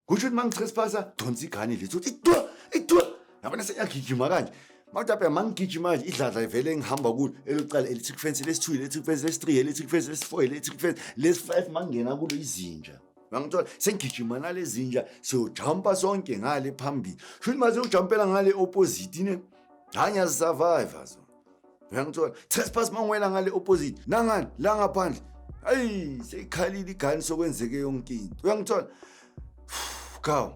Kusho ukuthi mangi-trespass-a donsa igani lithi uthi idwa idwa, yabona seyagijima kanje. Mawutaphe mangigijima kanje, idladla ivele ngihamba kulo elokuqala, electric fence lesi-two, electric fence lesi-three, electric fence lesi-four, electric fence lesi-five. Mangingena kulo izinja, uyangithola, sengigijima nale zinja, siyojampa sonke ngale phambili. Sho ukuthi mase ujampela ngale opposite ne, hayi, ngiyazisurvive zona, uyangithola. Trespass mangiwela ngale opposite nangani la ngaphandle, ayi, seyikhalile igani, sokwenzeke yonke into, uyangithola. Kaw,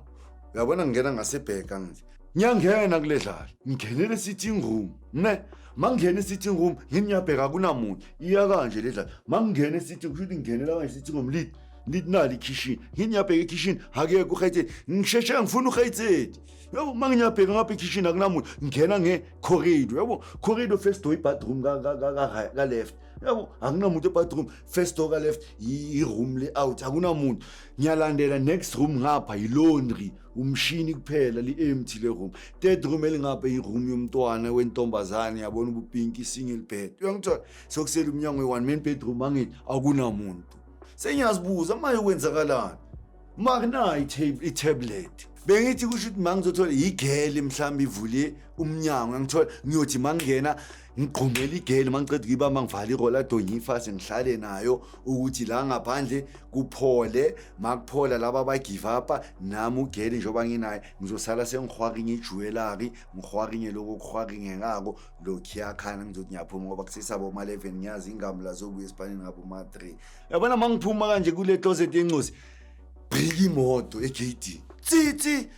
uyabona, ngingena ngasebheka, ngithi ngiyangena kule dlala, ngingenele sitting room ne. Mangingena e-sitting room, ngiyabheka, kunamuntu. Iya kanje le dlala, mangingena e-sitting, kusho ukuthi ngingenela kanje sitting room, lithi lithi nali ikhishini. Ngiyabheka ekhishini, akekho uhayitheni. Ngisheshe ngifuna uhayitheni, yabo. Mangiyabheka ngapha ekhishini, akunamuntu. Ngingena nge-corridor, yabo, corridor, first door i-bathroom ka-left, yabo, akunamuntu e-bathroom. First door ka-left i-room le-out, akunamuntu. Ngiyalandela, next room ngapha yi-laundry, umshini kuphela, li-empty le room. Third room elingapha i-room yomntwana wentombazane, yabona, ubupinki, single bed, uyangithola. Sokusela umnyango we-one man bedroom, angithi akunamuntu. Sengiyazibuza manje kwenzakalani, mara nayi i-tablet. Bengithi kusho ukuthi mangizothola igele, mhlawumbe ivule umnyango, ngithola, ngiyothi mangingena ngigqumela igele, mangiceda ukuyibamba ngivala i-rollator, ngiyifase, ngihlale nayo ukuthi la ngaphandle kuphole. Makuphola laba abagive up, nami ugele njengoba nginaye ngizosala sengihwarinye i-jewellery, ngihwarinye lokho okuhwaringekako lokhuyakhana. Ngizothi ngiyaphuma ngoba kusesabo ma-11, ngiyazi ingamla zobuya esipanini ngabo ma-3, yabona. Ma ngiphuma kanje kule closet yencosi, brika imoto egeyidini, tsitsi.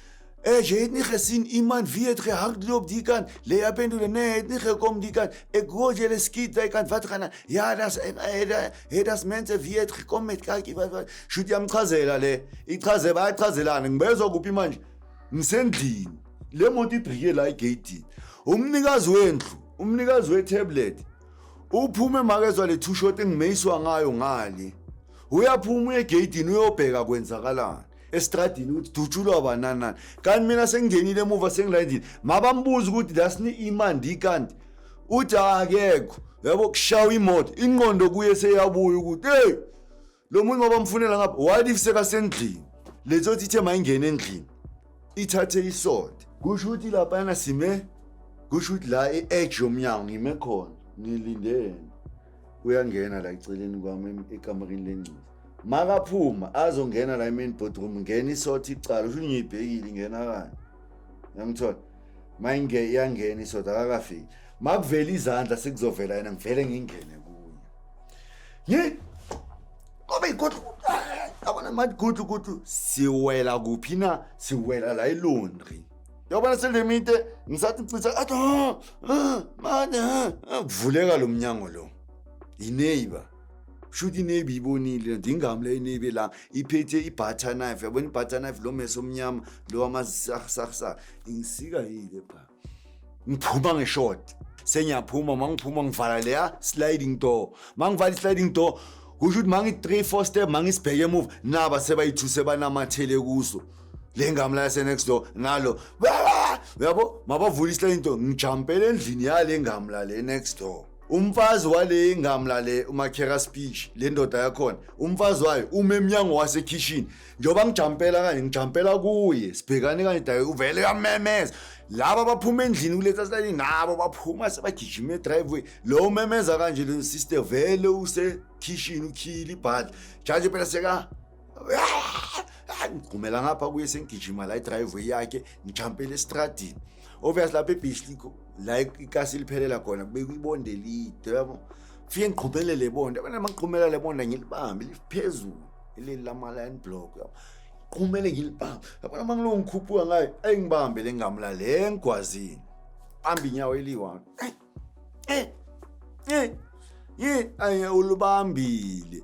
Jy het nie gesien iemand wie het gehardloop die kant? Lê yaphendula, nee, hy het nie gekom die kant. Ek hoor julle skiet daai kant. Wat gaan aan? Ja, das het das mense wie het gekom met kykie, wat wat. Shuthi yamchazela le. Ichaze, bayachazelana. Ngibezwa kuphi manje? Ngisendlini. Le moto ibrike la egeyidini. Umnikazi wendlu, umnikazi we-tablet uphume makezwa le two shot engimeyiswa ngayo ngale. Uyaphuma uye egeyidini, uyobheka kwenzakalani estradini, ukuthi dutshulwa banani nani. Kanti mina sengingenile emuva, sengila endlini. Mabambuza ukuthi dasini imandi, kanti uthi akekho, yabo. Kushawa imoto, ingqondo kuye seyabuya ukuthi hey, lo muntu mabamfunela ngapha, what if sekasendlini? Letsothi ithe mayingene endlini ithathe isonto. Kusho ukuthi laphana sime, kusho ukuthi la i-edge yomnyango ngime khona, ngilindeni. Uyangena la eceleni kwami ekamereni lengcuza, makaphuma azongena la e-main boardroom, ngena isothi icala, usho ngiyibhekile, ingena kanje, yangithola. Mayinge iyangena isothi, akakafiki. Makuvela izandla, sekuzovela yena, ngivele ngingene kuye, ngi ngoba igodlo, yabona manje, gudlu gudlu, siwela kuphi na? Siwela la e-laundry, yabona. Selemite ngisathi ngicitha, athi manje kuvuleka lo mnyango lo, i-neighbor. Shuthi i-neighbor ibonile lento ingami le. I-neighbor la iphethe i-butter knife, yabona, i-butter knife lo meso omnyama lo wamasahsahsa, ingisika yile pha. Ngiphuma nge-short, sengiyaphuma. Mangiphuma ngivala leya sliding door. Mangivala i-sliding door, kusho ukuthi mangi 3 4 step, mangisibheke emuva, naba sebayi-two sebanamathele kuso le ngamla yase-next door nalo, uyabo. Mabavula i-sliding door, ngijampele endlini yale ngamla le next door. Umfazi wale ngamla le, umakhera speech, le ndoda yakhona, umfazi wayo ume emnyango wasekhishini. Njengoba ngijampela kanje, ngijampela kuye, sibhekane kanje daye, uvele uyamemeza. Laba baphuma endlini kuletha sliding, nabo baphuma sebagijima e-driveway. Lo umemeza kanje, lo sister vele usekhishini, ukhiyile ibhadla jaje phela, seka ngigqumela ngapha kuye, sengigijima la i-driveway yakhe, ngijampela estradini. Obvious lapha ebhishi la ikasi liphelela khona, kubekwa ibonde elide, yabo. Fike ngiqhumele le bonde, yabona. Mangiqhumela le bonde, ngilibambe liphezulu eleli lama-line block, yabo, qhumele ngilibambe, yabona. Mangiloko ngikhuphuka ngayo, ayingibambe le ngamla le ngigwazini, bamba inyawo eliyi-one, eh eh eh ye, ayi, ulubambile.